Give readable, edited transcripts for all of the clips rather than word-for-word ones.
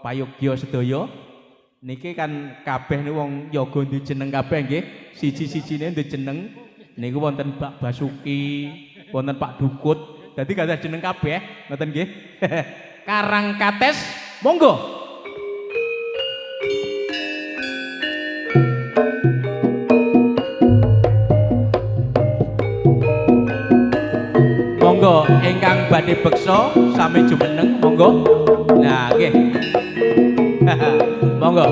payogya sedaya. Niki kan kabeh niku wong yoga duwe jeneng kabeh nggih. Siji-sijine duwe jeneng. Niku wonten Pak Basuki, wonten Pak Dukut. Dadi gadah jeneng kabeh, ngoten nggih. Karangkates, monggo. Monggo ingkang badhe beksa sami jumeneng, monggo. Nah, nggih. Monggo.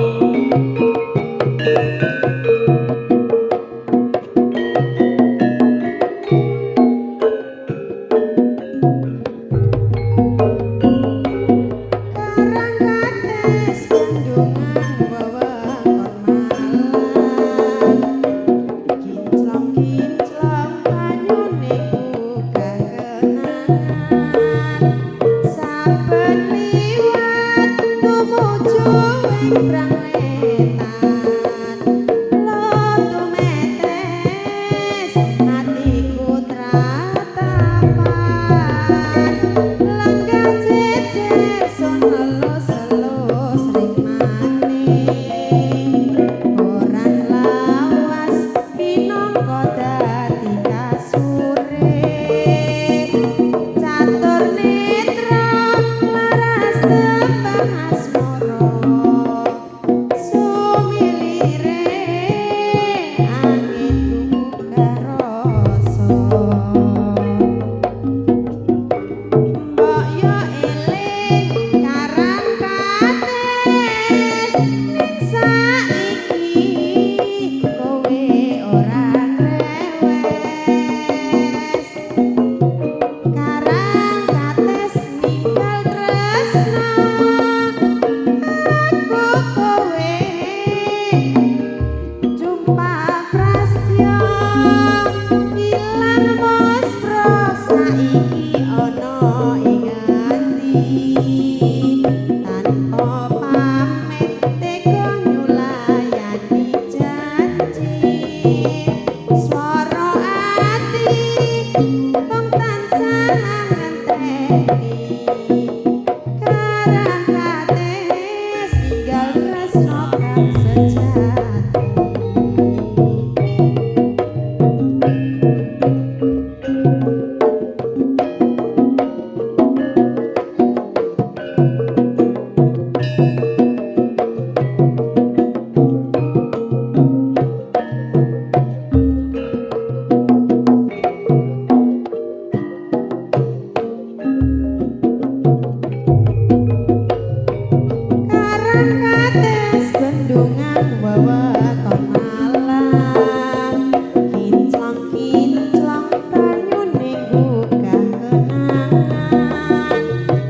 Karangkates bendungan wewengkon Malang, kinclong-kinclong banyune gugah kenangan. Saben liwat tumuju ing Brang Wetan, lotu metes atiku tratapan. Lenggah jejer sun elus-elus rimane, koran lawas pinangka dadi kasure. Catur netra laras tembang asmara, sumilire angin gugah rasa. Mbok yo eling Karangkates, ning saiki kowe ora ngrewes. Karangkates ninggal tresna aku kowe jumpa prastya ilang muspro saiki ana ing ati. Tanpa pamit tega nyulayani janji, swara ati mung tansah ngenteni. Karangkates ninggal tresna kang sejati. Karangkates bendungan wewengkon Malang, kinclong-kinclong banyune gugah kenangan.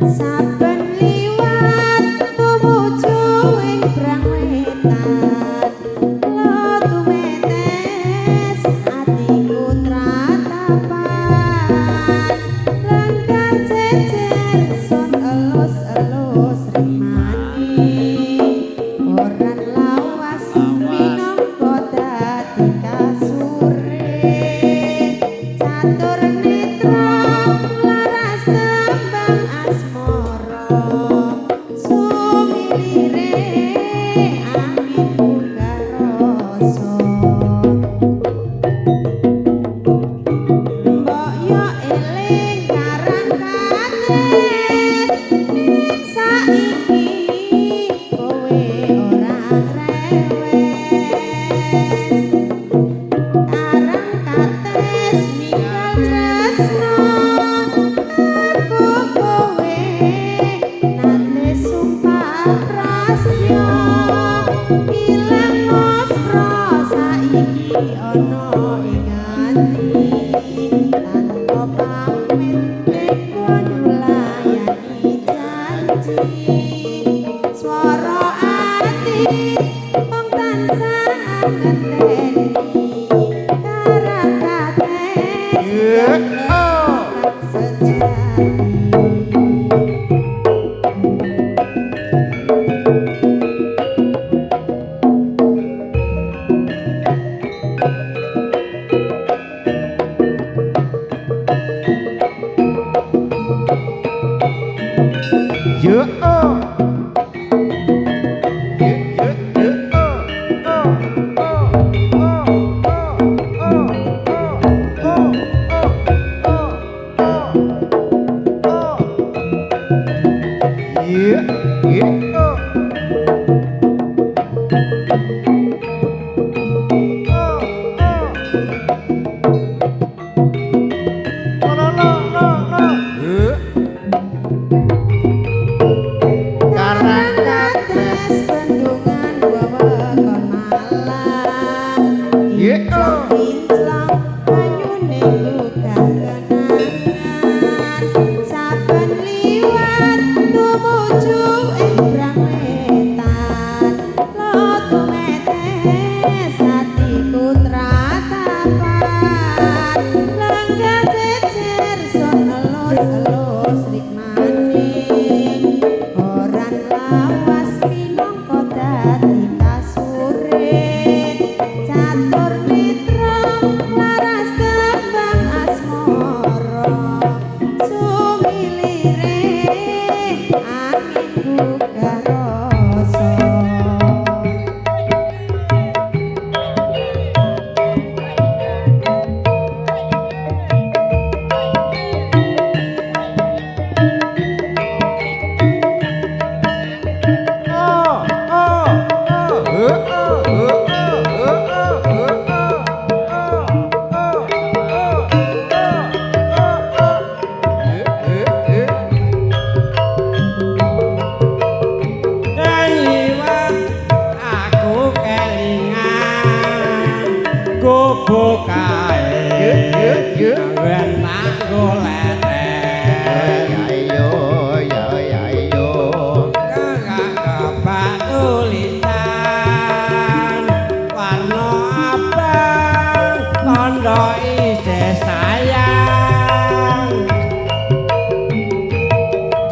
Saben liwat tumuju ing Brang Wetan, lotu metes atiku tratapan. Lenggah jejer sun elus-elus rimane, koran lawas minangka dadi kasure. Catur netra laras tembang asmara, sumilire angin gugah rasa. Mbok yo eling Karangkates, ning saiki kowe ora ngrewes. Karangkates ninggal tresna aku kowe nate sumpah prastya ilang muspro saiki ana ing ati. Tanpa pamit tega nyulayani janji, swara ati mung tansah ngenteni. Karangkates ninggal tresna kang sejati. Yo. Iya. Oh. Oh, oh. No, no, no, no. Karang kates bendungan wewekon Malang. Kinclong banyune gugah kenangan. Saben liwat tumuju ing brang wetan. Loto metes atiku tratapan. Lenggah jejer son elus-elus rikmane. Koran lawas minangka dadi kasure. Catur netra laras tembang asmara. Sumilire angin gugah rasa. Oh, oh, oh. Oh, oh, oh, oh, oh, oh, oh. Oh, oh, oh, oh, oh. Eh, eh, eh. Liwat aku kelingan gubuk kae Ye, ye, ye. ben tak goleten Ya yo, ya ya yo. Kakak kebak tulisan warna abang tondo isih sayang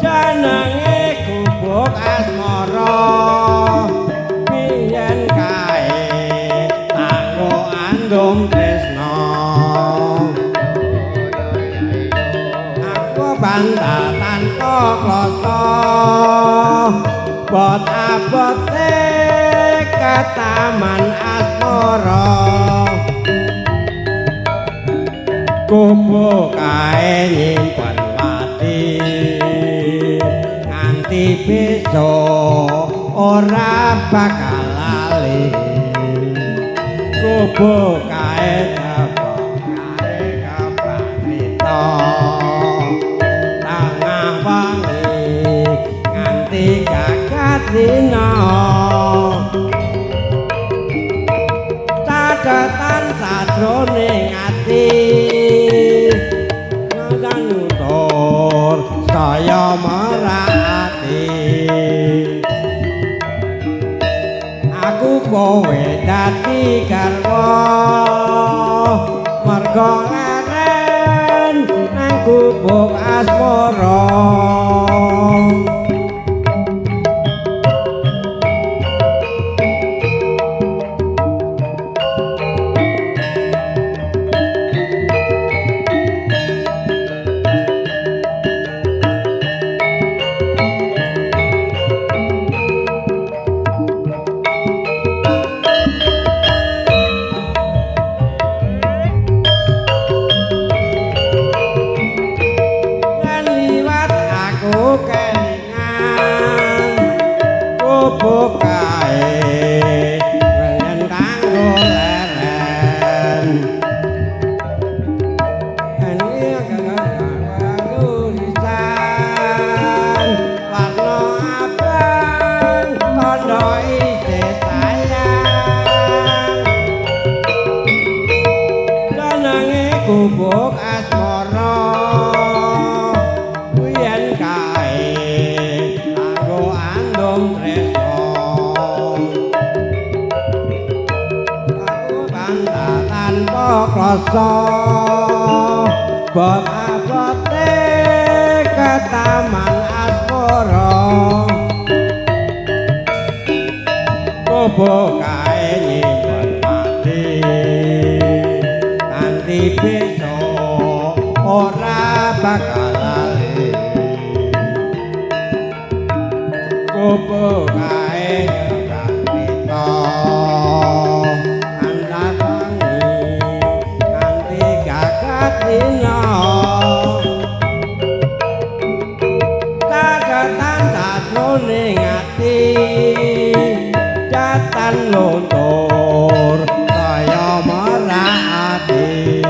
jenenge gubuk asmara biyen kae tanggo andum tresno aku bantah tanpa kloso bot abote ke taman asmara gubuk kae nyimpen pati nganti besok ora bakal lali gubuk kae kebak kae kebak crita tengah wengi nganti gagat dina catetan sajroning ati nang nutur saya merati aku kowe dadi garwa mergo leren nang gubuk asmara. Yen liwat aku kelingan gubuk kae yen kanggo leren yen tulisan warna abang tondo isih sayang jenenge gubuk asmara biyen kae kanggo andum tresno aku bantah tanpa kloso bab abote ke taman asmara gubuk kae nyimpen pati nganti besok ora bakal lali gubuk kae nyebak crita antar wengi nganti gagat dina catetan sajroning Wetan luntur kaya merak ati.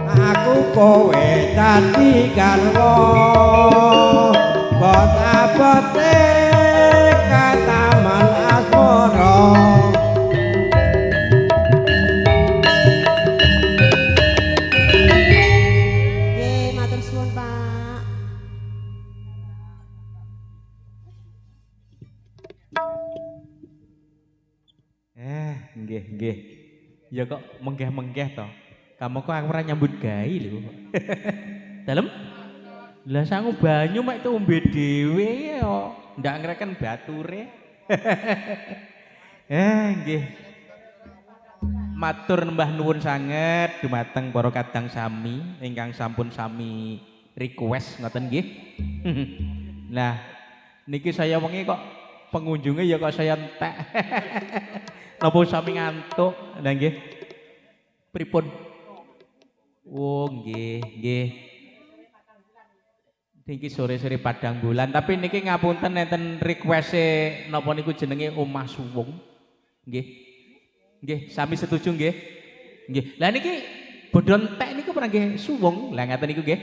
Aku kowe dadi garwa bot-abote kataman asmara. Nggih, matur suwun, Pak. Nggih, nggih. Ya kok menggeh-menggeh to. Kamu kok aku ora nyambut gawe lho. Dalem? Lah sangu banyu mek tumbe dhewe yo. Ndak ngreken bature. Nggih. Matur nembah nuwun sanget dumateng para kadang sami ingkang sampun sami request ngoten nggih. Nah, niki saya wengi kok pengunjungnya ya kok saya entek. Napa sami ngantuk? Nah nggih. Pripun? Oh nggih, nggih. Niki sore-sore padang bulan, tapi niki ngapunten enten request-e napa niku jenenge Omah Suwung. Nggih. Nggih, sami setuju nggih. Nggih. Lah niki bodho entek niku pernah nggih suwung. Lah ngaten niku nggih.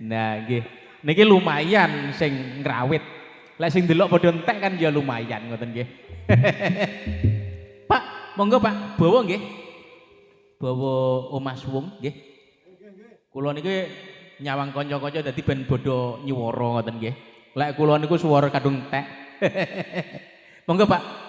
Nah nggih. Niki lumayan sing ngrawit. Lek sing ndelok padha entek kan ya lumayan ngoten nggih. Pak, monggo Pak, bawa nggih. Bawa Omah Suwung nggih. Kula niki nyawang kanca-kanca dadi ben bodho nyuwara ngoten nggih. Lek kula niku suwara kadung entek. Monggo Pak.